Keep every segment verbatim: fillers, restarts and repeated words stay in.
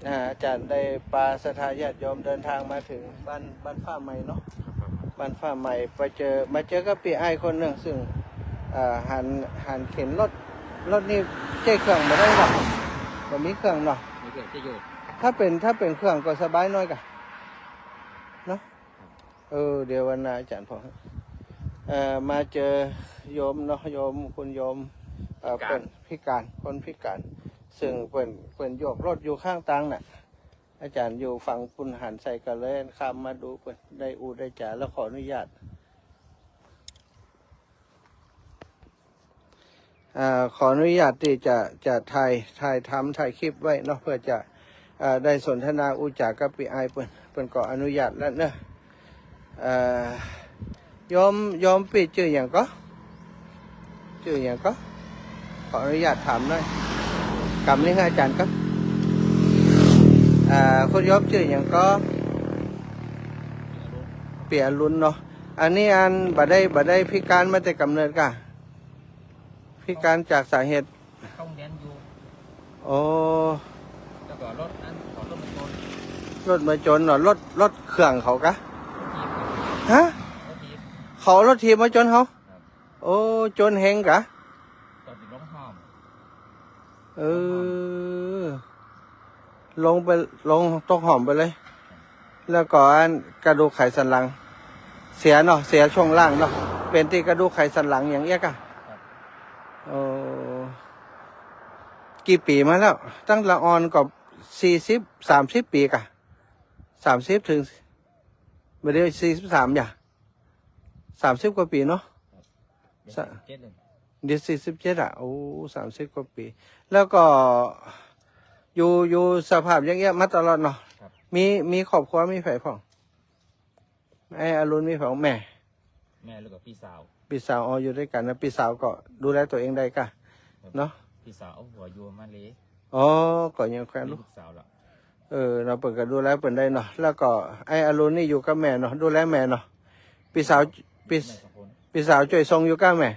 อ่า อาจ๋ารย์ได้ปาศรัทธาญาติโยมเดินทางมาเถิงบ้าน บ้านฟ้าใหม่เนาะ บ้านฟ้าใหม่ ไปเจอ มาเจอกับปี้อ้ายคนนึ่ง ซึ่ง อ่า หัน หันเข็นรถ รถนี่ใจ๊เคืองบ่ได้เนาะ บ่มีเคืองเนาะ มีเคืองใจ๊โยก ถ้าเป๋น ถ้าเป๋นเคืองก็สบายหน้อยก่ะ เนาะ เออ เดี๋ยววันหน้าอาจ๋ารย์ผ่อง เอ่อ มาเจอโยมเนาะ โยม คุณโยม เอ่อ พิก๋าน เปิ้นพิก๋าน คนพิก๋าน ซึ่งเปิ้น เปิ้นโยกรถอยู่ข้างตางน่ะ อาจ๋ารย์อยู่ฝั่งปุ้นหันใส่ก็เลยข้ามมาดูเปิ้น ได้อู้ได้จ๋า แล้วขออนุญาต อ่า ขออนุญาตตี้จะ จะถ่าย ถ่ายทำ ถ่ายคลิปไว้เนาะ เปื้อจะ อ่า ได้สนทนาอู้จ๋ากับปี้อ้ายเปิ้น เปิ้นก็อนุญาตแล้วเนาะ เอ่อ โยม โยมปี้จื้อหยังก่อ จื้อหยังก่อ ขออนุญาตถามหน้อย กำนี้อาจ๋ารย์ก่อ อ่า คุณโยมจื้อหยังก่อ ปี้อรุณเนาะ อันนี้อันบ่ได้ บ่ได้พิก๋านมาแต่ก๋ำเนิดก่ะ พิก๋านจากสาเหตุ ต้องเรียนอยู่ โอ้ แล้วก็รถนั้น เขารถมาชน รถมาชนเนาะ รถ รถเคืองเขาก่ะ รถถีบ ฮะ รถถีบ เขาเอารถถีบมาชนเขา ครับ โอ้ ชนแฮงก่ะ ตอนที่ลงห้อม เออ ลงไป ลงตกห้อมไปเลย แล้วก็อันกระดูกไขสันหลัง เสียเนาะ เสียช่วงล่างเนาะ เป๋นตี้กระดูกไขสันหลังอย่างเอี้ยก่ะ ครับ โอ้ กี่ปี๋มาแล้ว ตั้งละอ่อนก็สี่สิบ สามสิบปี๋ก่ะ สามสิบเถิง บ่าเดี๋ยวสี่สิบสาม อย่า สามสิบกว่าปี๋เนาะ ครับ สะ เจ็ดเลย เดี๋ยวสี่สิบเจ็ดอะ โอ้ สามสิบกว่าปี๋ แล้วก็อยู่ อยู่สภาพอย่างเอี้ยมาตลอดเนาะ ครับ มี มีครอบครัว มีใผพ่อง ไอ้อรุณมีใผพ่อง แม่ แม่แล้วก็ปี้สาว ปี้สาว อ๋อ อยู่ด้วยกั๋นนะ ปี้สาวก็ดูแลตั๋วเองได้ก่ะ ครับ เนาะ ปี้สาวหัวอยู่มาเลย์ อ๋อ ก็ยังแควน มี ลูก ลูกสาวละ เออ เนาะ เปิ้นก็ดูแลเปิ้นได้เนาะ แล้วก็ไอ้อรุณนี่อยู่กับแม่เนาะ ดูแลแม่เนาะ ปี้สาว ปี้ แม่สองคน ปี้สาวจ้วยส่งอยู่ก่ะแม่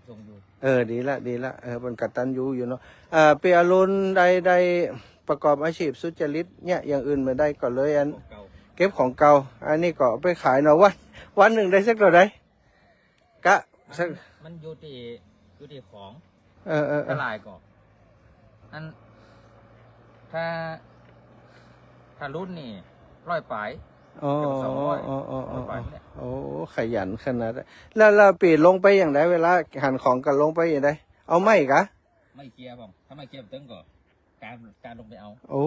ส่งอยู่ เออ ดีละ ดีละ เออ เปิ้นกตัญญูอยู่เนาะ เอ่อ ปี้อรุณได้ ได้ประกอบอาชีพสุจริตเนี่ย อย่างอื่นบ่ได้ก็เลยอัน ของเก่า เก็บของเก่า อันนี้ก็เอาไปขายเนาะ วัน วันนึ่งได้สักเท่าใด กะ มัน สัก มันอยู่ตี้ อยู่ตี้ของ เออ เออ เออ เท่าไหร่ก็ อัน ถ้า ถ้ารุ่นนี่ร้อยป๋าย อ๋อ เดี๋ยวสองร้อย อ๋อ อ๋อ อ๋อ ร้อยป๋ายเนี่ย โอ้ ขยันขนาดนั้น แล้ว แล้วปี้ลงไปอย่างใด เวลาหันของก็ลงไปอย่างใด เอาไม้ก่ะ ไม้เขี่ยพ่อง ถ้าไม้เขี่ยบ่เถิงก็ กาน กานลงไปเอา โอ้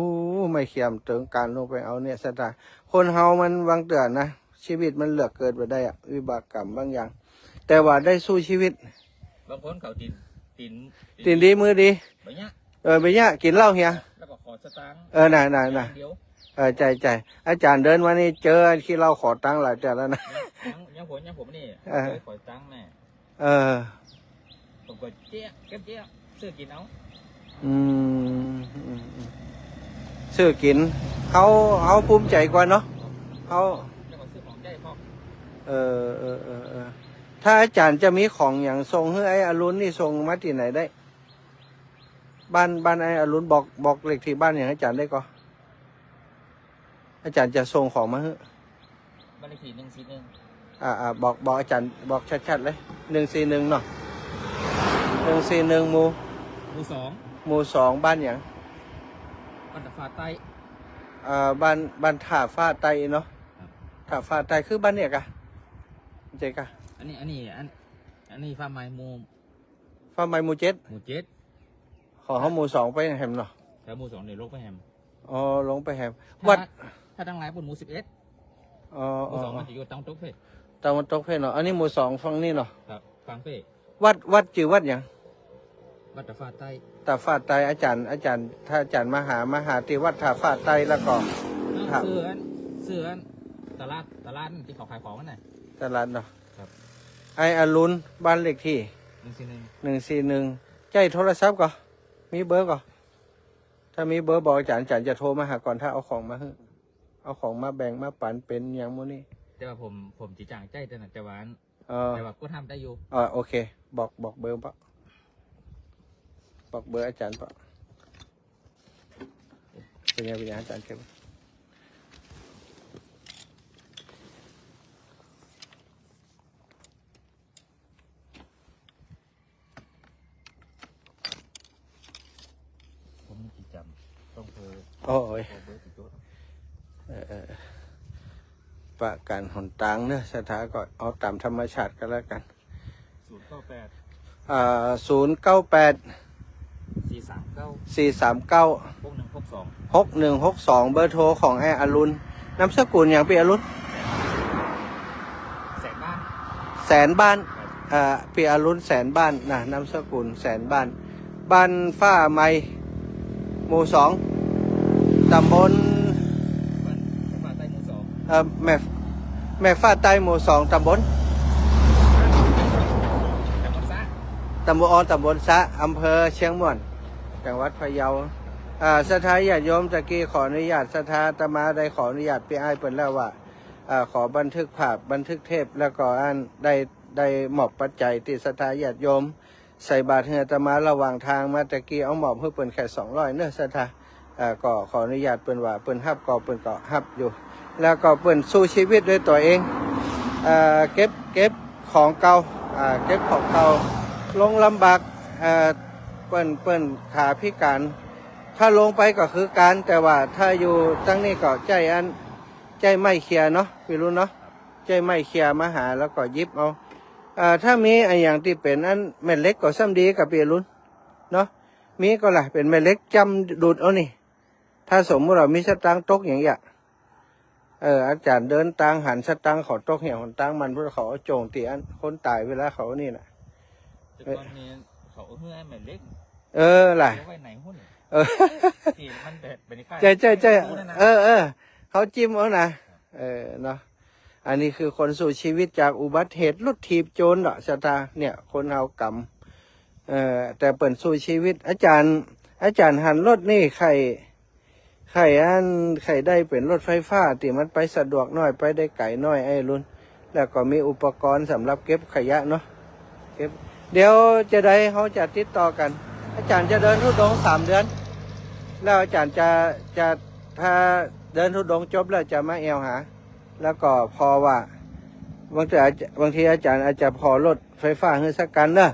ไม้เขี่ยบ่เถิง กานลงไปเอาเนี่ย สตา คนเฮามันบางเตื้อนะ ชีวิตมันเลือกเกิดบ่ได้อะ วิบากกรรมบางอย่าง แต่ว่าได้สู้ชีวิต บางคนเขาตี๋น ตี๋น ตี๋นดีมือดี บ่เยียะ เออ บ่เยียะ กิ๋นเหล้าเหีย แล้วก็ขอสตางค์ เออ น่ะ น่ะ อย่างเดียว เออ ใจ้ ใจ้ อาจ๋ารย์เดินมานี่เจอขี้เหล้าขอตังค์หลายเตื้อแล้วนะ ยัง ยังผม ยังผมนี่ เออ เคยขอตังค์แม่ เออ ผมก็เจ๊ยะ เก็บเจ๊ยะ ซื้อกิ๋นเอา อืม อืม อืม ซื้อกิ๋น เฮา เฮาภูมิใจ๋กว่าเนาะ เฮา แล้วก็ซื้อของใจ๊พ่อง เออ เออ เออ เออ ถ้าอาจ๋ารย์จะมีของหยังส่งหื้อไอ้อรุณนี่ส่งมาตี้ไหนได้ บ้าน บ้านไอ้อรุณ บอก บอกเลขตี้บ้านหยังอาจ๋ารย์ได้ก่อ อาจ๋ารย์จะส่งของมาหื้อ บ้านเลขตี้หนึ่งสี่หนึ่ง อ่า อ่า บอก บอกอาจ๋ารย์ บอกชัดๆ เลย หนึ่งสี่หนึ่ง เนาะ หนึ่งสี่หนึ่ง หมู่ หมู่สอง หมู่สอง บ้านหยัง บ้านตาดฟ้าใต้ เอ่อ บ้าน บ้านตาดฟ้าใต้เนาะ ครับ ตาดฟ้าใต้คือบ้านเนี่ยก่ะ ใจ้ก่ะ อันนี้ อันนี้ อัน อันนี้ฟ้าใหม่หมู่ ฟ้าใหม่หมู่เจ็ด หมู่เจ็ด ของเฮาหมู่สองไปแหมเนาะ แถวหมู่สองนี่ลงไปแหม อ๋อ ลงไปแหม ถ้า วัด ถ้าตังหลายปู๊นหมู่สิบเอ็ด อ๋อ หมู่สอง อ๋อ มันจะอยู่ตางตกเพ่น ตางตกเพ่นเนาะ อันนี้หมู่สองฝั่งนี้เนาะ ครับ ฝั่งเพ่น วัด วัดจื้อวัดหยัง วัดตาดฟ้าใต้ ตาดฟ้าใต้ อาจ๋ารย์ อาจ๋ารย์ ถ้าอาจ๋ารย์มาหา มาหาตี้วัดตาดฟ้าใต้แล้วก็ ครับ ซื่ออัน ซื่ออัน ตลาด ตลาดตี้เขาขายของนั่นน่ะ ตลาดเนาะ ครับ ไอ้อรุณ บ้านเลขตี้ หนึ่งสี่หนึ่ง หนึ่งสี่หนึ่ง ใจ๊โทรศัพท์ก่อ มีเบอร์ก่อ ถ้ามีเบอร์บอกอาจ๋ารย์ อาจ๋ารย์จะโทรมาหาก่อน ถ้าเอาของมาหื้อ เอาของมาแบ่งมาปั๋นเป๋นหยังหมู่นี้ แต่ว่าผม ผมจะจ้างใจ๊แต่น่ะ แต่ว่า เออ แต่ว่าก็ทำได้อยู่ อ่า โอเค บอก บอกเบอร์ปะ บอกเบอร์อาจ๋ารย์ปะ เอ เป็นไง เป็นไง อาจารย์เก็บ ผมมีกี่จำ ต้องเบอร์ โอ้ย ขอเบอร์ติดตัว เออ เออ ประกันหนตางเนอะ ศรัทธาก็เอาต๋ามธรรมชาติก็แล้วกั๋น ศูนย์เก้าแปด อ่า ศูนย์เก้าแปด สี่สามเก้า สี่สามเก้า หกหนึ่งหกสอง หกหนึ่งหกสอง เบอร์โทรของไอ้อรุณ นามสกุลหยัง ปี้อรุณ แสนบ้าน แสนบ้าน ครับ อ่า ปี้อรุณ แสนบ้านนะ นามสกุล แสนบ้าน บ้านฟ้าใหม่ หมู่สอง ต๋ำบล บ้านฟ้าใต้หมู่สอง เอ่อ แม่ แม่ฟ้าใต้หมู่สอง ต๋ำบล ต๋ำบลสะ ต๋ำบล อ๋อ ต๋ำบลสะ อำเภอเชียงม่วน จังหวัดพะเยา อ่า ศรัทธาญาติโยม ตะกี้ขออนุญาต ศรัทธาอาตมาได้ขออนุญาตปี้อ้ายเปิ้นแล้วว่า อ่า ขอบันทึกภาพ บันทึกเทป แล้วก็อันได้ ได้มอบปัจจัยตี้ศรัทธาญาติโยม ใส่บาตรหื้ออาตมาระหว่างตางมาตะกี้ เอามอบหื้อเปิ้นแค่สองร้อยเนอะ ศรัทธา อ่า ก็ขออนุญาตเปิ้นว่า เปิ้นฮับก็ เปิ้นก็ฮับอยู่ แล้วก็เปิ้นสู้ชีวิตด้วยตั๋วเอง อ่า เก็บ เก็บของเก่า อ่า เก็บของเก่า ลงลำบาก อ่า เปิ้น เปิ้นขาพิการ ถ้าลงไปก็คือก๋าน แต่ว่าถ้าอยู่ตังนี้ก็ใจ๊อัน ใจ๊ไม้เขี่ยเนาะ ปี้อรุณเนาะ ใจ๊ไม้เขี่ยมาหา แล้วก็หยิบเอา อ่า ถ้ามีอะหยังตี้เป๋นอันแม่เหล็กก็ซ้ำดีก่ะ ปี้อรุณเนาะ มีก่อล่ะ เป๋นแม่เหล็กจ้ำดูดเอานี่ ถ้าสมมุติว่ามีสตางค์ตกอย่างเงี้ย เออ อาจ๋ารย์เดินตางหันสตางค์เขาตกเหี่ยหนตางมัน พวกเขาเอาโจ่งตี้อันคนต๋ายเวลาเขานี่น่ะ แต่ก่อนนี้เขาเอาหื้อแม่เหล็ก เออ ล่ะ เอาไว้ในหุ้น เออ ตี้มันแบบเป็นค่า ใจ้ ใจ้ ใจ้ ตู้นั่นน่ะ เออ เออ เขาจิ้มเอาน่ะ เออ เนาะ อันนี้คือคนสู้ชีวิตจากอุบัติเหตุรถถีบโจรเนาะ ศรัทธา เนี่ย คนเฮากำ เอ่อ แต่เปิ้นสู้ชีวิต อาจ๋ารย์ อาจ๋ารย์หันรถนี่ใค่ ใค่อัน ใค่ได้เป๋นรถไฟฟ้าตี้มันไปสะดวกหน้อย ไปได้ไก๋หน้อย ไอ้อรุณ แล้วก็มีอุปกรณ์สำหรับเก็บขยะเนาะ เก็บ เดี๋ยวจะได้ เฮาจะติดต่อกั๋น อาจ๋ารย์จะเดินธุดงค์สามเดือน แล้วอาจ๋ารย์จะ จะ ถ้าเดินธุดงค์จบแล้วจะมาแอ่วหา แล้วก็ผ่อว่า บางทีอาจ บางทีอาจ๋ารย์อาจจะผ่อรถไฟฟ้าหื้อสักคันเนอะ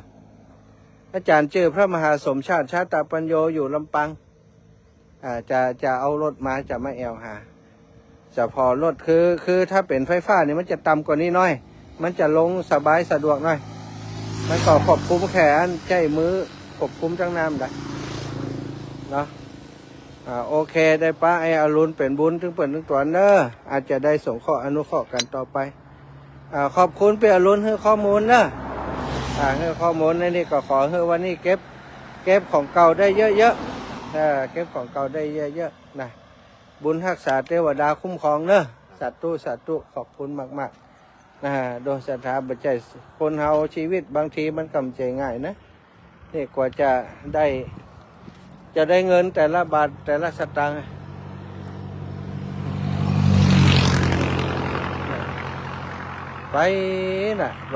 อาจ๋ารย์จื้อพระมหาสมชาติ ชาตปัญโญ อยู่ลำปาง อ่า จะ จะเอารถมา จะมาแอ่วหา จะผ่อรถ คือ คือถ้าเป๋นไฟฟ้านี่มันจะต่ำกว่านี้หน้อย มันจะลงสบายสะดวกหน้อย มันก็ควบคุมแค่อันใจ๊มือควบคุมตังน้ำได้เนาะ อ่า โอเค ได้ปะ ไอ้อรุณ เป๋นบุญตึงเปิ้นตึงตวนเนอะ อาจจะได้สงเคราะห์อนุเคราะห์กั๋นต่อไป อ่า ขอบคุณปี้อรุณหื้อข้อมูลเนอะ อ่า หื้อข้อมูลในนี้ก็ขอหื้อวันนี้เก็บ เก็บของเก่าได้เยอะๆ เออ เก็บของเก่าได้เยอะๆ นะ บุญฮักษาเตวดาคุ้มครองเนอะ สาธุ สาธุ ขอบคุณมากๆ นะ โดยศรัทธา บ่ใจ้ คนเฮาชีวิตบางทีมันก็บ่ใจ้ง่ายนะ นี่กว่าจะได้ จะได้เงินแต่ละบาทแต่ละสตางค์ไปน่ะ ไป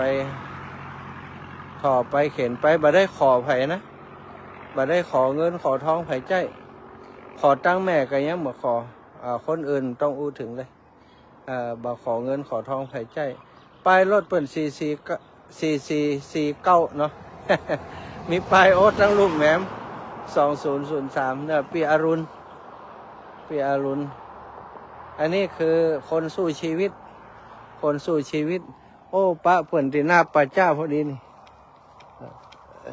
ถ่อไปเข็นไป บ่ได้ขอใผนะ บ่ได้ขอเงินขอทองใผใจ๊ ขอตังค์แม่ก็ยังบ่ขอ อ่า คนอื่นต้องอู้เถิงเลย เอ่อ บ่ขอเงินขอทองใผใจ๊ ป้ายรถเปิ้น สี่สี่ สี่สี่สี่เก้า เนาะ มีป้ายโอ๊ตตังลุ่มแหม สองศูนย์ศูนย์สาม เนี่ย ปี้อรุณ ปี้อรุณ อันนี้คือคนสู้ชีวิต คนสู้ชีวิต โอ้ ปะเปิ้นตี้หน้าป่าจ๊าพอดีนี่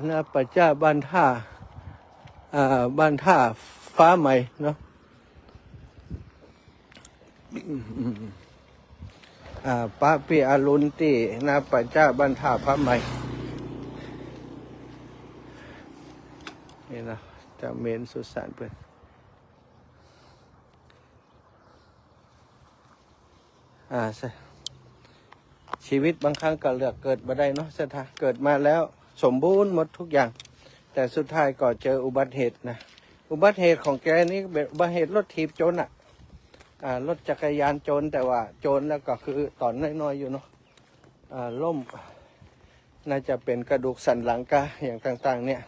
หน้าป่าจ๊าบ้านท่า อ่า บ้านท่าฟ้าใหม่เนาะ อ่า ปะปี้อรุณตี้หน้าป่าจ๊าบ้านท่าฟ้าใหม่ นี่นะ จะเมนสุสานเปิ้น อ่า ใช่ ชีวิตบางครั้งก็เลือกเกิดบ่ได้เนาะ ศรัทธา เกิดมาแล้วสมบูรณ์หมดทุกอย่าง แต่สุดท้ายก็เจออุบัติเหตุนะ อุบัติเหตุของแกนี่เป็นอุบัติเหตุรถถีบโจรน่ะ อ่า รถจักรยานโจร แต่ว่าโจรแล้วก็คือต๋อนน้อยๆ อยู่เนาะ อ่า ล้ม น่าจะเป็นกระดูกสันหลังกะอย่างต่างๆ เนี่ย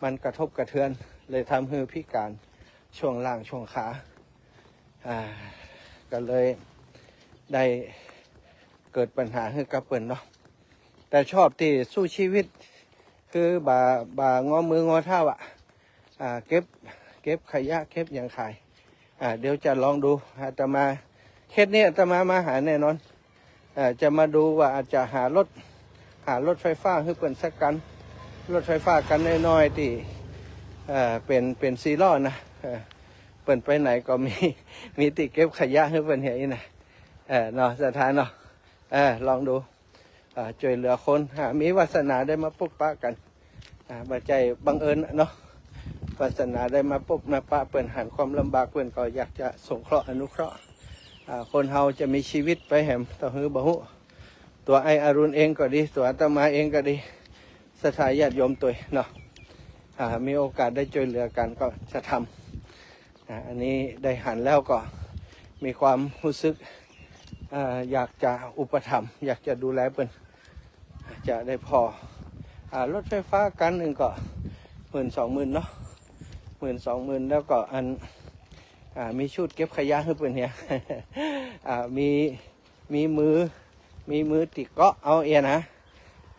มันกระทบกระเทือน เลยทำหื้อพิการช่วงล่างช่วงขา อ่า ก็เลยได้เกิดปัญหาหื้อกับเปิ้นเนาะ แต่ชอบตี้สู้ชีวิต คือบ่า บ่างอมืองอเท้าอะ อ่า เก็บ เก็บขยะ เก็บหยังขาย อ่า เดี๋ยวจะลองดู อาตมา เคสนี้อาตมามาหาแน่นอน เอ่อ จะมาดูว่าอาจจะหารถ หารถไฟฟ้าหื้อเปิ้นสักคัน รถไฟฟ้าคันน้อยๆ ตี้ เอ่อ เป๋น เป๋นสี่ล้อนะ เอ่อ เปิ้นไปไหนก็มี มีตี้เก็บขยะหื้อเปิ้นเหียอี้นะ เออ เนาะ ศรัทธาเนาะ เออ ลองดู อ่า จ้วยเหลือคน อ่า มีวาสนาได้มาปะกั๋น อ่า บ่ใจ้บังเอิญเนาะ วาสนาได้มาปะมาปะเปิ้น หันความลำบากเปิ้นก็อยากจะสงเคราะห์อนุเคราะห์ อ่า คนเฮาจะมีชีวิตไปแหมเต้าหื้อบ่ฮู้ ตั๋วไอ้อรุณเองก็ดี ตั๋วอาตมาเองก็ดี ศรัทธาญาติโยมตวยเนาะ อ่า มีโอกาสได้จ้วยเหลือกั๋นก็จะทำ อ่า อันนี้ได้หันแล้วก็มีความฮู้สึก อ่า อยากจะอุปถัมภ์ อยากจะดูแลเปิ้น จะได้ผ่อ อ่า รถไฟฟ้าคันนึ่งก็หมื่นสองหมื่นเนาะ หมื่นสองหมื่น แล้วก็อัน อ่า มีชุดเก็บขยะหื้อเปิ้นเหีย อ่า มี มีมือ มีมือตี้เกาะเอาเอียนะ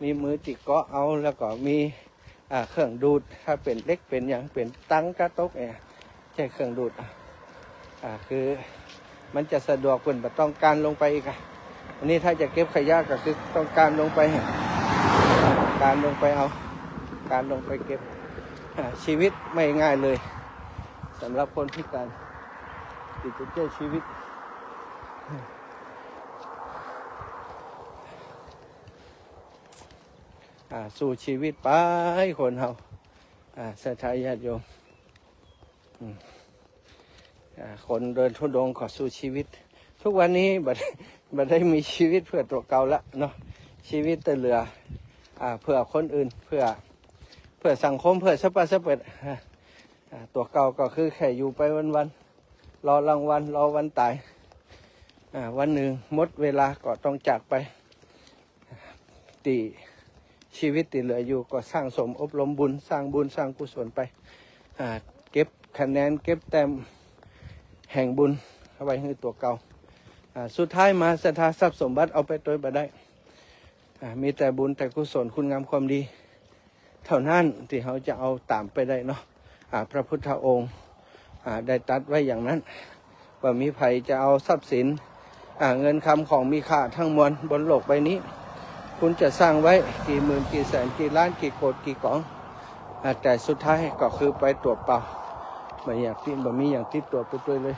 มีมือตี้เกาะเอา แล้วก็มี อ่า เครื่องดูด ถ้าเป๋นเหล็กเป๋นหยัง เป๋นตังก๊าต๊กเนี่ย ใจ๊เครื่องดูด อ่า คือมันจะสะดวก เปิ้นบ่ต้องคลานลงไปอีกอะ อันนี้ถ้าจะเก็บขยะก็คือต้องคลานลงไป คลานลงไปเอา คลานลงไปเก็บ อ่า ชีวิตไม่ง่ายเลย สำหรับคนพิการ ตี้จะใจ๊ชีวิต อ่า สู้ชีวิตไปคนเฮา อ่า ศรัทธาญาติโยม อืม อ่า คนเดินธุดงค์ก็สู้ชีวิต ทุกวันนี้บ่ บ่ได้มีชีวิตเปื้อตั๋วเก่าละเนาะ ชีวิตจะเหลือ อ่า เปื้อคนอื่น เปื้อ เปื้อสังคม เปื้อสะปะสะเปิด อ่า อ่า ตั๋วเก่าก็คือแค่อยู่ไปวันๆ รอรางวัล รอวันต๋าย อ่า วันนึ่งหมดเวลาก็ต้องจากไป ตี้ชีวิตตี้เหลืออยู่ก็สั่งสมอบรมบุญ สร้างบุญสร้างกุศลไป อ่า เก็บคะแนน เก็บแต้มแห่งบุญเอาไว้หื้อตั๋วเก่า อ่า สุดท้ายมาศรัทธาทรัพย์สมบัติเอาไปตวยบ่ได้ อ่า มีแต่บุญแต่กุศลคุณงามความดี เท่านั้นตี้เฮาจะเอาต๋ามไปได้เนาะ อ่า พระพุทธองค์ อ่า ได้ตรัสไว้อย่างนั้น บ่มีใผจะเอาทรัพย์สิน อ่า เงินคำของมีค่าทั้งมวลบนโลกใบนี้ คุณจะสร้างไว้กี่หมื่นกี่แสนกี่ล้านกี่โกดกี่ก๋อง อ่า แต่สุดท้ายก็คือไปตั๋วเปล่า บ่อย่างติด บ่มีอย่างติดตั๋วไปตวยเลย